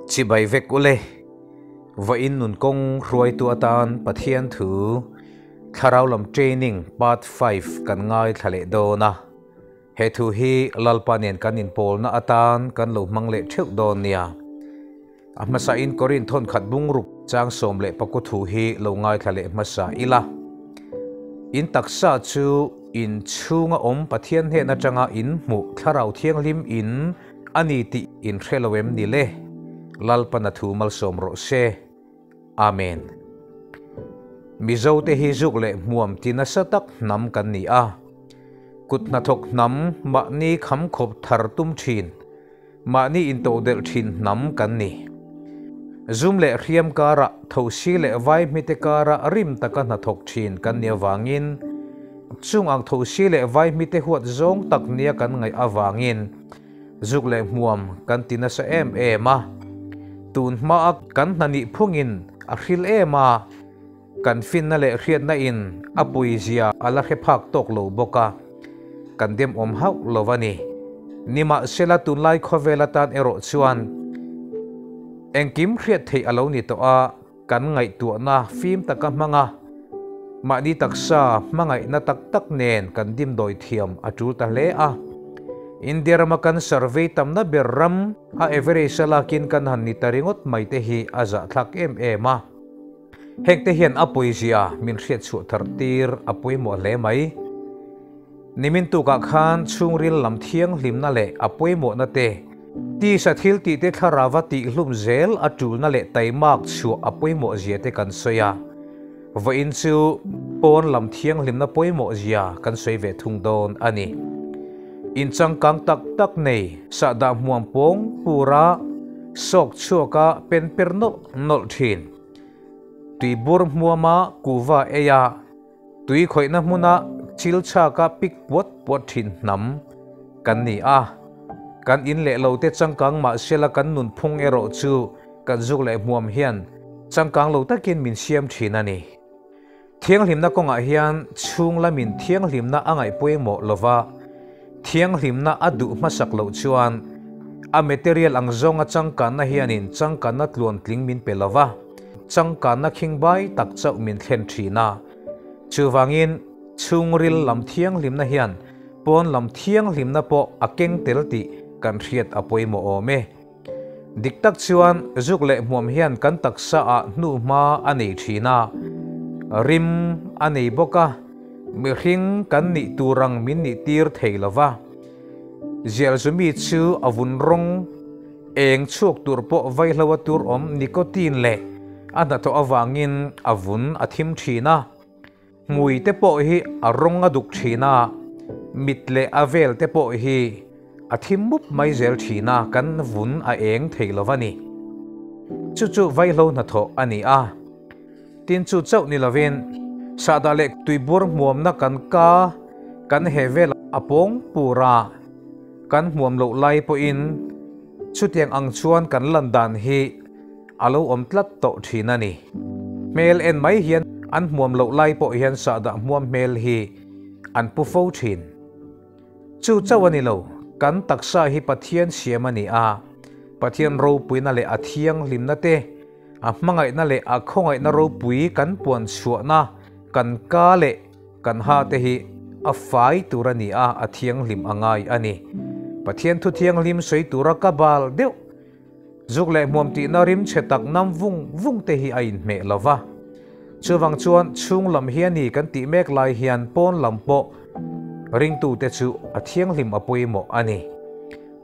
Chibai vek ule. Vawiin nun kawng hruaitu atan Pathian thu Thlarau lam training part 5 kan ngaithla leh dawn a. He thu hi Lalpa nen kan inpawlna atan kan lo hmang leh theuh dawn nia. A hmasain Korin thawnkhat bungruk chang 15 thu hi lo ngaithla leh hmasa ila. In taksa chu in chhunga awm Pathian hnen atanga in hmuh Thlarau Thianghlim in ani tih in hre lo em ni le? Lalpan a thu malsawm rawh se. Amen. Mizo te hi zuk leh hmuam ti nasa tak hnam kan ni a. Kut hnathawk hnam mahni kham khawp thar tum thin, mahni intodelh thin hnam kan ni. Zum leh hriam karah thosi leh vai hmite karah rim taka hnathawk thin kan ni avangin, chung ang thosi leh vai hmite huat zawng tak nia kan ngaih avangin zuk leh hmuam kan ti nasa em em a. Tun hmaa kan hna nih phungin a hril em a, kan finna leh hriatna in a puizia a la hre phak tawk lo bawk a, kan dem awm hauh lo a ni. Nimahsela tunlai khawvel atan erawh chuan engkim hriat theih a lo ni tawh a, kan ngaihtuahna fim taka hmanga mahni taksa hmangaihna tak tak nen kan dimdawi thiam a tul ta hle a. India rama kan survey tamna ber ram a average a lakin kan han ni ta ringawt mai te hi a zahthlak em em a. Heng te hian a pawizia min hriat chhuah thar tir a pawimawh hle mai. Nimin tukah khan chhungril lam thianghlimna leh a pawimawhna te, tisa thil tih te thlarava tihhlum zel a tulna leh taimak chhuah a pawimawh zia te kan sawi a. Vawiin chu pawn lam thianghlimna pawimawh zia kan sawi ve thung dawn a ni. In changkang tak tak nei sahdah hmuam pawng pura sawk chhuaka pen per nawlh nawlh thin. Tuibur hmuama kuva eia tui khawihna hmuna chil chhaka pik puat puat thin hnam kan ni a. Kan in leh lo te changkang mahsela kan nunphung erawh chu kan zuk leh hmuam hian changkang lo takin min siam thin a ni. Thianghlimna kawngah hian chhung lamin thianghlimna a ngaih pawimawh lova, thianghlimna a duh hmasak loh chuan a material ang zawnga changkanna hianin changkanna tluan tling min pe lova, changkanna khingbai tak chauh min thlen thin a. Chuvangin chhungril lam thianghlimna hian pawn lam thianghlimna pawh a keng tel tih kan hriat a pawimawh awm e. Dik tak chuan zuk leh hmuam hian kan taksa ah hnuhma a nei thin a, rim a nei bawk a, mihring kan nih tur ang min nih tir thei lova. Zialzumi chu a vun rawng eng chhuak tur pawh vaihlo a tur awm nicotine leh a hnathawh avangin a vun a thim thin a, hmui te pawh hi a rawng a duk thin a, mit leh a vel te pawh hi a thim mup mai zel thin a, kan vun a eng thei lo a ni. Chu chu vaihlo hnathawh a ni a. Tin chu chauh ni lovin sahdah leh tuibur hmuamna kan ka kan he vel a pawng pur a, kan hmuam loh lai pawhin chutiang ang chuan kan lan dan hi a lo awm tlat tawh thin a ni. Hmel en mai hian an hmuam loh lai pawh hian sahdah hmuam hmel hi an pu fo thin. Chu chauh a ni lo, kan taksa hi Pathian siam a ni a, Pathian ropuina leh a thianghlimna te, a hmangaihna leh a khawngaihna ropui kan puan chhuahna kan ka leh kan ha te hi a fai tur a ni a, a thianghlim a ngai a ni. Pathian thu thianghlim sawi tura ka bal deuh zuk leh hmuam tihna rim chhe tak nam vung vung te hi a inhmeh lo va. Chuvang chuan chhung lam hi a ni kan tih mek lai hian pawn lam pawh ringtute chu a thianghlim a pawimawh a ni.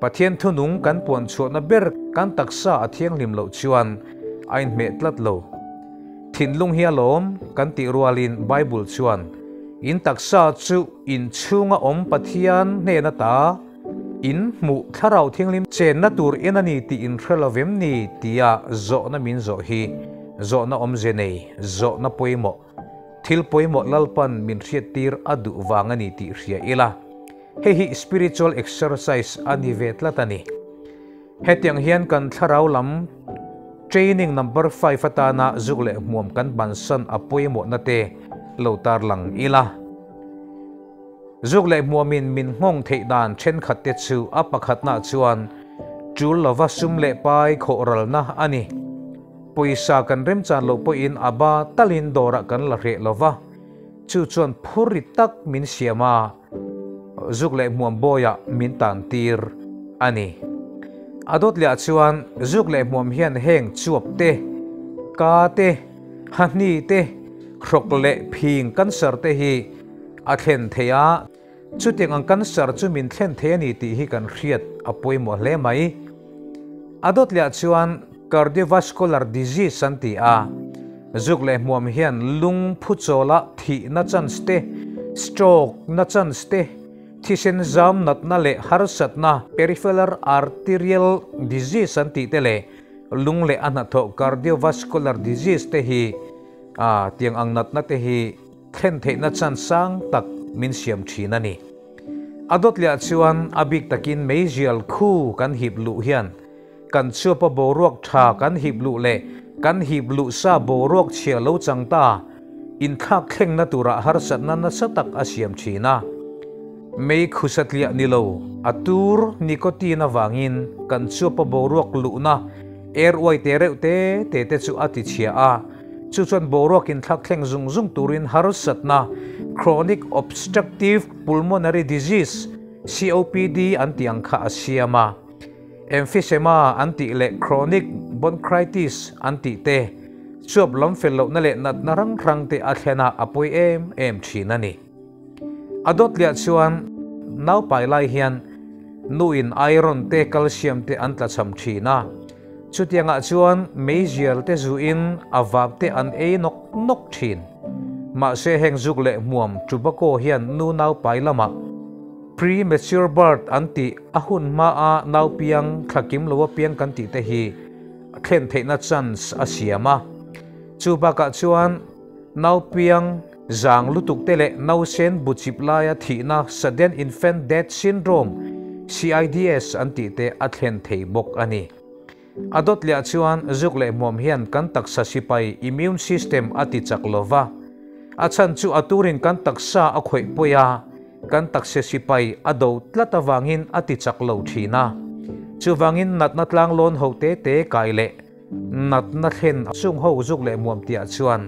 Pathian thunung kan puan chhuahna ber kan taksa a thianghlim loh chuan a inhmeh tlat lo. Thinlung hi a lawm kan tih rualin Bible chuan in taksa chu in chhunga awm Pathian hnen ata in hmuh Thlarau Thianghlim chenna tur en a ni tih in hre lovem ni tia zawhna min zawh hi zawhna awmze nei, zawhna pawimawh, thil pawimawh Lalpan min hriattir a duh vang a ni tih hria ila. Hei hi spiritual exercise a ni ve tlat a ni. Hetiang hian kan thlarau lam training number 5 atana zuk leh hmuam kan bansan a pawimawhna te lo tarlang ila. Zuk leh hmuamin min nghawng theih dan thenkhat te chu a pakhatna chuan Tul lova sum leh pai khawhralna a ni. Pawisa kan remchan loh pawhin a ba talin dawrah kan la hreh lova, chu chuan phur ri tak min siam a, zuk leh hmuam bawiah min tan tir a ni. A dawt lehah chuan zuk leh hmuam hian heng chuap te, ka te, hahni te, hrawk leh phing cancer te hi a thlen thei a. Chutiang ang cancer chu min thlen thei a ni tih hi kan hriat a pawimawh hle mai. A dawt lehah chuan cardiovascular disease an ti a, zuk leh hmuam hian lung phu chawla thihna chance te, stroke na chance te, thisen zam natna leh harsatna, peripheral arterial disease an tih te leh lung leh a hnathawh cardiovascular disease te hi tiang ang natna te hi Thlen theihna chan sang tak min siam thin a ni. A dawt lehah chuan a bik takin meizial khu kan hip luh hian kan chuapa boruak tha kan hip luh leh kan hip luh sa boruak chhia lo chang ta inthlak thlengna turah harsatna nasa tak a siam thin a. Mei khu satliah ni lo, a tur nicotine avangin kan chuapa boruak luhna airway te reuh te te te chu a ti chhia a. Chu chuan boruak inthlak thleng zung zung turin harsatna, Chronic Obstructive Pulmonary Disease, COPD, an tih ang kha a siam a. Emphysema an tih leh Chronic Bronchitis an tih te, chuap lam fel lohna leh natna hrang hrang te a thlen a, a pawi em em thin a ni. A dawt liah chuan naupai lai hian nuin iron te calcium te an tlachham thin a, chutiangah chuan meizial te zuin a vap te an ei nawk nawk thin. Mahse heng zuk leh hmuam tobacco hian nu naupai lamah premature birth an tih a hun hmaa naupiang thlakim lo apiang kan tih te hi thlen theihna chance a siam a. Chu bakah chuan Naupiang zang lutuk te leh nausen bu chip laia thihna Sudden Infant Death Syndrome, SIDS, an tih te a thlen thei bawk a ni. A dawt lehah chuan zuk leh hmuam hian kan taksa sipai, immune system, a ti chak lo va. A chhan chu a turin kan taksa a khawih pawi a, kan taksa sipai a do tlat avangin a ti chak lo thin a. Chuvangin natna tlanglawn ho te te kai leh Natna thlen chung ho zuk leh muam tihah chuan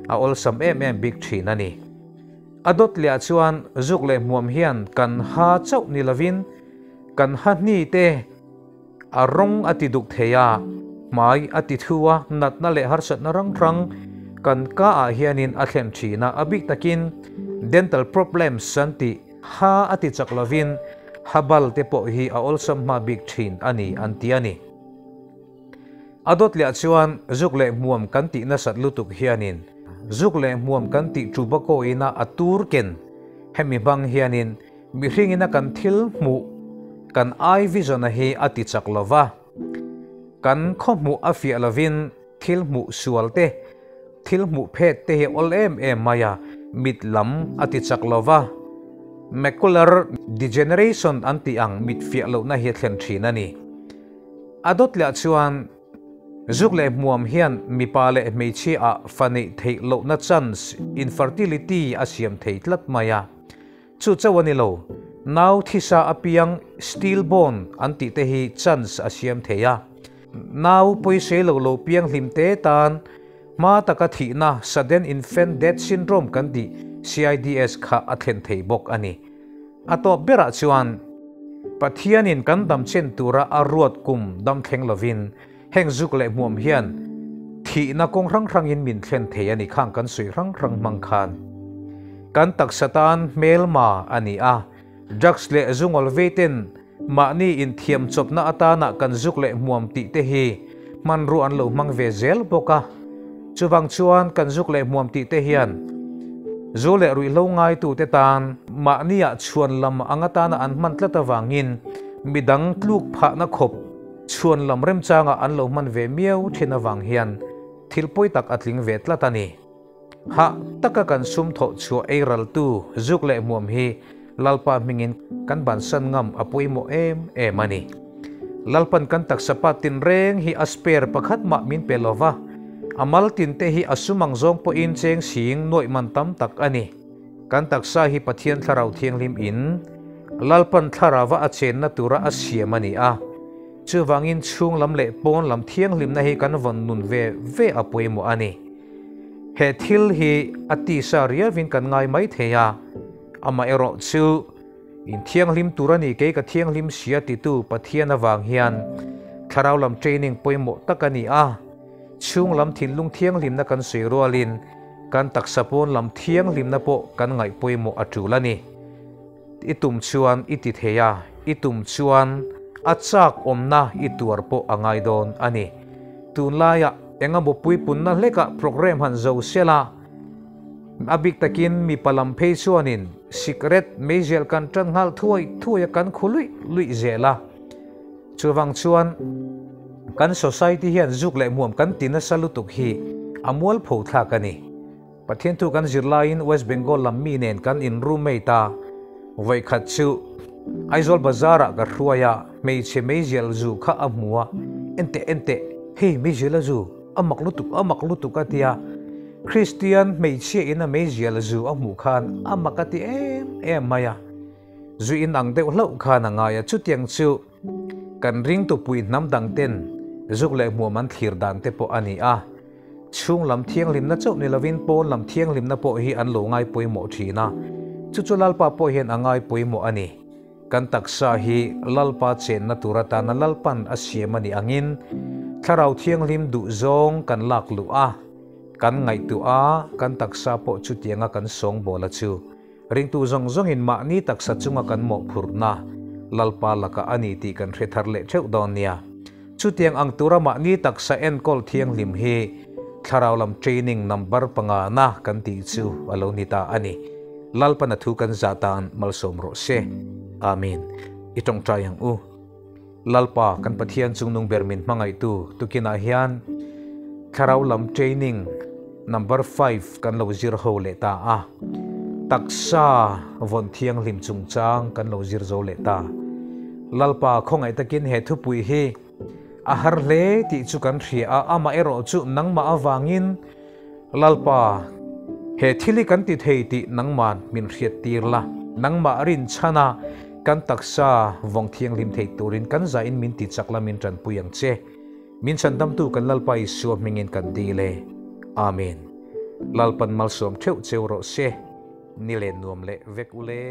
a awlsam em em bik thin a ni. A dawt lehah chuan zuk leh muam hian kan ha chauh ni lovin kan ha hni te a rawng a ti duk thei a, hmai a ti thu a, natna leh harsatna rang hrang kan ka ah hianin a thlen thin a, a bik takin dental problems an tih ha a ti chak lovin ha bal te pawh hi a awlsam hma bik thin a ni an ti a ni. A dawt lehah chuan zuk leh hmuam kan tih nasat lutuk hianin zuk leh hmuam kan tih tobacco ina a tur ken hemi hmang hianin mihringina kan thil hmuh kan eye vision a hi a ti chak lo va, kan khaw hmuh a fiah lovin thil hmuh sual te, thil hmuh phet te hi awl em em mai a, mit lam a ti chak lo va, macular degeneration an tih ang mit fiah lohna hi a thlen thin a ni. A dawt leh chuan zuk leh hmuam hian mipa leh hmeichhia ah fa neih theih lohna chance, infertility, a siam thei tlat mai a. Chu chauh a ni lo, nau thisa apiang stillborn an tih te hi chance a siam thei a. Nau pawisei lo lo piang hlim te tan hma taka thihna sudden infant death syndrome kan tih CIDS kha a thlen thei bawk a ni. A tawp berah chuan Pathianin kan damchen tura a ruat kum dam thleng lovin heng zuk leh hmuam hian thihna kawng hrang hrangin min thlen thei a ni khang kan suih hrang hrang hmang khan kan taksa tan hmelma a ni a, drugs leh zungawl veiten mahni inthiam chawpna atana kan zuk leh hmuam tih te hi hmanrua an lo hmang ve zel bawk a. Chuvang chuan kan zuk leh hmuam tih te hian zu leh ruihhlo ngaitute tan mahniah chhuan lam ang atana an hman tlat avangin midang tluk phahna khawp chhuan lam remchangah an lo hman ve miau thin avang hian thil pawi tak a tling ve tlat a ni. Hah taka kan sum thawh chhuah ei raltu zuk leh hmuam hi Lalpa hmingin kan bansan ngam a pawimawh em em a ni. Lalpan kan taksa pa tinreng hi a spare pakhat mah min pe lova, a mal tinte hi a sum ang zawng pawhin cheng sing nuaih man tam tak a ni. Kan taksa hi Pathian Thlarau Thianghlim in Lalpan Thlarauva a chenna tura a siam a ni a. Chuvangin chhung lam leh pawn lam thianghlimna hi kan vawn nun ve ve a pawimawh a ni. He thil hi a tisa riavin kan ngai mai thei a, amaherawh chu in thianghlim tur a ni kei ka thianghlim sia titu Pathian avang hian thlarau lam training pawimawh tak a ni a. Chhung lam thinlung thianghlimna kan sawi rualin kan taksa pawn lam thianghlimna pawh kan ngaih pawimawh a tul a ni. I tum chuan i ti thei a, i tum chuan a chak awmna i tuar pawh a ngai dawn a ni. Tunlaiah engemaw puipunna hlekah programme han zo sela, a bik takin mipa lam phei chuanin sikret meizial kan tan nghal thuai thuai a, kan khu luih luih zel a. Chuvang chuan kan society hian zuk leh hmuam kan ti nasa lutuk hi a mualpho thlak a ni. Pathian thu kan zir laiin West Bengal lam mi nen kan in roommate a, vawikhat chu Aizawl Bazar ah ka hruai a, hmeichhe meizial zu kha a hmu a, Enteh enteh, hei meizial a zu, a mak lutuk, a mak lutuk a ti a, Kristian hmeichhia in a meizial zu a hmuh khan a mak a ti em em mai a, zu in ang deuh hlauh khan a ngai a, chutiang chu kan ringtupui hnam dang ten zuk leh hmuam an thlir dan te pawh a ni a. Chhung lam thianghlimna chauh ni lovin pawn lam thianghlimna pawh hi an lo ngai pawimawh thin a, chu chu Lalpa pawh hian a ngai pawimawh a ni. Kan taksa hi Lalpa chenna tur atana Lalpan a siam a nih angin Thlarau Thianghlim duh zawng kan lak luh a, kan ngaihtuah a, kan taksa pawh chutianga kan sawngbawl a chu ringtu zawng zawngin mahni taksa chunga kan mawhphurhna Lalpa lakah a ni tih kan hre thar leh theuh dawn nia. Chutiang ang tura mahni taksa enkawl thianghlim hi thlarau lam training number pangana kan tih chu a lo ni ta a ni. Lalpan a thu kan zah tan malsawm rawh se. Amen. I tawngtai ang u. Lalpa kan Pathian chungnung ber min hmangaihtu tukinah hian thlarau lam training number 5 kan lo zir ho leh ta a. Taksa vawn thianghlim chungchang kan lo zir zo leh ta. Lalpa khawngaih takin he thupui hi a har hle tih chu kan hria a, amah erawh chu nangmah avangin Lalpa he thil hi kan ti thei tih nangman min hriat tir la, nangmah rinchhana kan taksa vawng thianghlim thei turin kan zahin min ti chak la min tanpui ang che. Min chhandamtu kan Lalpa Isua hmingin kan dil e. Amen. Lalpan malsawm theuh cheu rawh se. Ni len nuam leh vek ule.